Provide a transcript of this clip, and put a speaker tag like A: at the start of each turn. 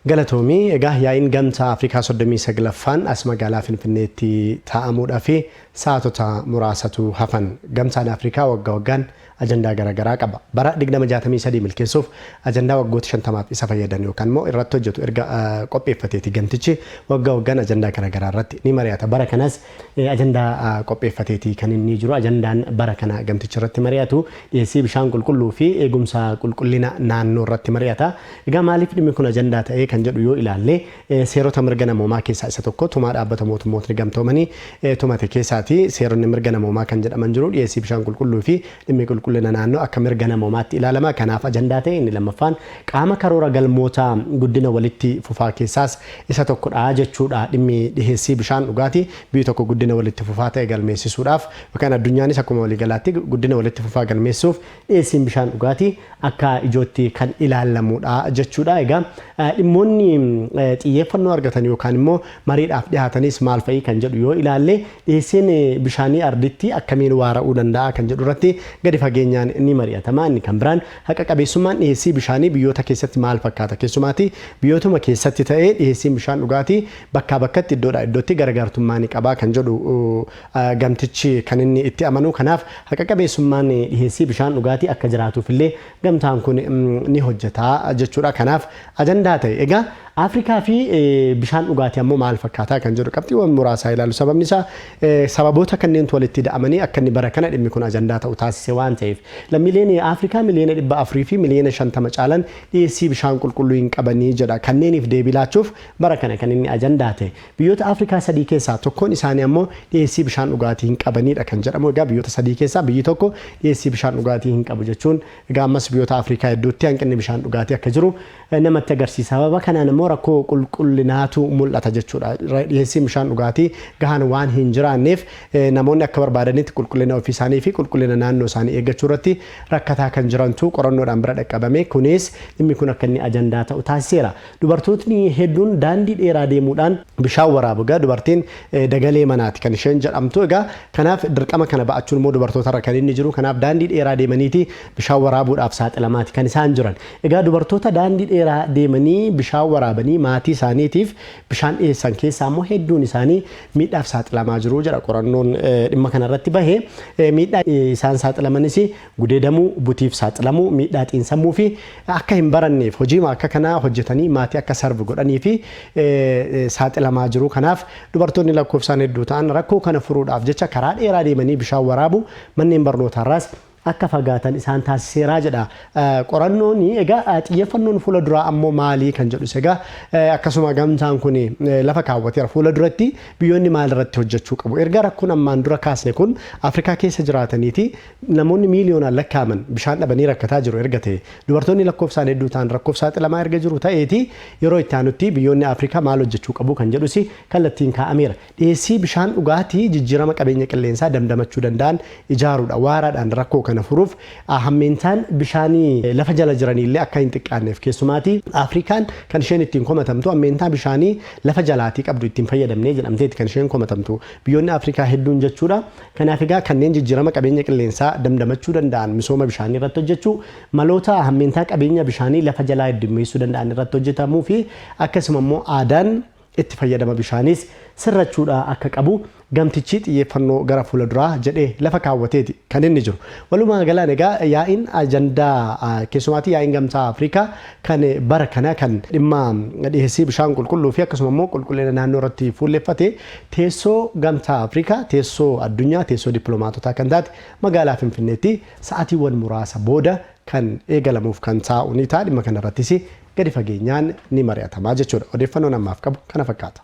A: Galatoomii. Egaa yaa'iin Gamtaa Afrikaa 39ffaan as magaalaa Finfinneetti taa'amuudhaaf sa'aatota muraasatu hafan. Gamtaan Afrikaa waggaa waggaan ajandaa garaagaraa qaba. Bara 2063 milkeessuuf ajandaa waggoota 50f isa fayyadan yookaan immoo irratti hojjetu erga qopheeffateeti gamtichi waggaa waggaan ajandaa garaagaraa irratti ni mari'ata. Bara kanas ajandaa qopheeffateeti kan inni jiru. Ajandaan bara kana gamtichi irratti mari'atu dhiyeessii bishaan qulqulluu fi eegumsa qulqullina naannoo irratti mari'ata. Egaa maaliif dhimmi kun ajandaa ta'ee kan jedhu yoo ilaalle, seerota mirga namoomaa keessaa isa tokko, tumaa Dhaabbata Mootummootni Gamtoomanii tumate keessaati. Seeronni mirga namoomaa kan jedhaman jiru. Dhiyeessii bishaan qulqulluu fi dhimmi qulqullina naannoo akka mirga namoomaatti ilaalama. Kanaaf ajandaa ta'e. Inni lammaffaan qaama karoora galmoota guddina walitti fufaa keessaas isa tokkodha jechuudha. Dhimmi dhiheessii bishaan dhugaatii biyyi tokko guddina walitti fufaa ta'e galmeessisuudhaaf yookaan addunyaanis akkuma waliigalaatti guddina walitti fufaa galmeessuuf dhiyeessiin bishaan dhugaatii akka ijootti kan ilaallamuudha jechuudha. Egaa dhimmoonni xiyyeeffannoo argatan yookaan immoo mariidhaaf dhihaatanis maal fa'i kan jedhu yoo ilaalle, dhiyeessiin bishaanii arditti akkamiin waara'uu danda'a kan jedhu irratti gadi fageenyaan ni mari'atama. Inni kan biraan haqa qabeessummaan dhiyeessii bishaanii biyyoota keessatti maal fakkaata? Keessumaati biyyootuma keessatti ta'ee dhiyeessiin bishaan dhugaatii bakkaa bakkatti, iddoodhaa iddootti garaagartummaa ni qaba kan jedhu gamtichi kan inni itti amanu. Kanaaf haqa qabeessummaan dhiheessii bishaan dhugaatii akka jiraatuuf illee gamtaan kun ni hojjeta jechuudha. Kanaaf ajandaa ta'e. Egaa Afrikaa fi bishaan dhugaatii ammoo maal fakkaataa kan jedhu qabxiiwwan muraasaa ilaalu. Sababni isaa sababoota kanneentu walitti ida'amanii akka inni bara kana dhimmi kun ajandaa ta'u taasise waan ta'eef. Lammiileen Afrikaa 400,000,000 fi 50,000,000 caalan dhiyeessii bishaan qulqulluu hin qabanii jedha. Kanneeniif deebii laachuuf bara kana kan inni ajandaa ta'e. Biyyoota Afrikaa sadii keessaa tokkoon isaanii ammoo dhiyeessii bishaan dhugaatii hin qabaniidha kan jedhamu. Egaa biyyoota sadii keessaa biyyi tokko dhiyeessii bishaan dhugaatii hin qabu jechuun egaa ammas biyyoota Afrikaa hedduutti hanqinni bishaan dhugaatii akka jiru namatti agarsiisa. Sababa kanaan immoo rakkoo qulqullinaatu mul'ata jechuudha. Dhiyeessiin bishaan dhugaatii gahaan waan hin jiraanneef namoonni akka barbaadanitti qulqullina ofii isaanii fi qulqullina naannoo isaanii eeggachuu irratti rakkataa kan jirantu qorannoodhaan bira dhaqqabame. Kunis dhimmi kun akka inni ajandaa ta'u taasiseera. Dubartootni hedduun daandii dheeraa deemuudhaan bishaan waraabu. Egaa dubartiin dagalee manaati kan isheen jedhamtu. Egaa kanaaf dirqama kana ba'achuun immoo dubartootarra kan inni jiru. Kanaaf daandii dheeraa deemaniiti bishaan waraabuudhaaf saaxilamaati kan isaan jiran. Egaa dubartoota daandii dheeraa deemanii bishaan waraabanii maatii isaaniitiif bishaan dhiyeessan keessaa immoo hedduun isaanii miidhaaf saaxilamaa jiru jedha qorannoon dhimma kanarratti bahe. Miidhaa isaan saaxilamanis gudeedamuu, butiif saaxilamuu, miidhaa xiinsammuu fi akka hin baranneef hojiima akka kanaa hojjetanii maatii akka serve godhanii fi saaxilamaa jiru. Kanaaf dubartoonni lakkoofsaan hedduu ta'an rakkoo kana furuudhaaf jecha karaa dheeraa deemanii bishaan waraabu, manneen barnootaarraas akka fagaatan isaan taasiseera jedha qorannoon. Egaa xiyyeeffannoon fuula duraa ammoo maalii kan jedhus egaa akkasuma gamtaan kun lafa kaawwateera. Fuula duratti biyyoonni maal irratti hojjechuu qabu? Erga rakkoon ammaan dura kaasne kun Afrikaa keessa jiraataniiti namoonni miiliyoonaan lakkaa'aman bishaan dhabanii rakkataa jiru erga ta'e, dubartoonni lakkoofsaan hedduu ta'an rakkoof saaxilamaa erga jiru ta'eeti, yeroo itti aanutti biyyoonni Afrikaa maal hojjechuu qabu kan jedhus kallattiin kaa'ameera. Dhiyeessii bishaan dhugaatii jijjiirama qabeenya qilleensaa damdamachuu danda'an ijaaruudha. Waaraadhaan rakkoo kana furuuf hammeentaan bishaanii lafa jala jiraniillee akka hin xiqqaanneef, keessumaatii Afrikaan kan isheen ittiin komatamtu hammeentaa bishaanii lafa jalaatii qabdu ittiin fayyadamnee jedhamteeti kan isheen komatamtu, biyyoonni Afrikaa hedduun jechuudha. Kanaaf egaa kanneen jijjiirama qabeenya qilleensaa damdamachuu danda'an misooma bishaanii irratti hojjechuu, maloota hammeentaa qabeenya bishaanii lafa jalaa heddummeessuu danda'an irratti hojjetamuu fi akkasuma immoo aadaan itti fayyadama bishaaniis sirrachuudha akka qabu gamtichi xiyyeeffannoo gara fuula duraa jedhee lafa kaawwateeti kan inni jiru. Walumaa galaan egaa yaa'iin ajandaa, keessumaatii yaa'iin Gamtaa Afrikaa kan bara kana kan dhimma dhiheessii bishaan qulqulluu fi akkasuma immoo qulqullina naannoo irratti fuulleffate, teessoo Gamtaa Afrikaa, teessoo addunyaa, teessoo dippiloomaatotaa kan taate magaalaa Finfinneetti sa'aatiiwwan muraasa booda kan eegalamuuf kan taa'u ni ta'a. Dhimma kanarrattis gadi fageenyaan ni mari'atamaa jechuudha. Odeeffannoon ammaaf qabu kana fakkaata.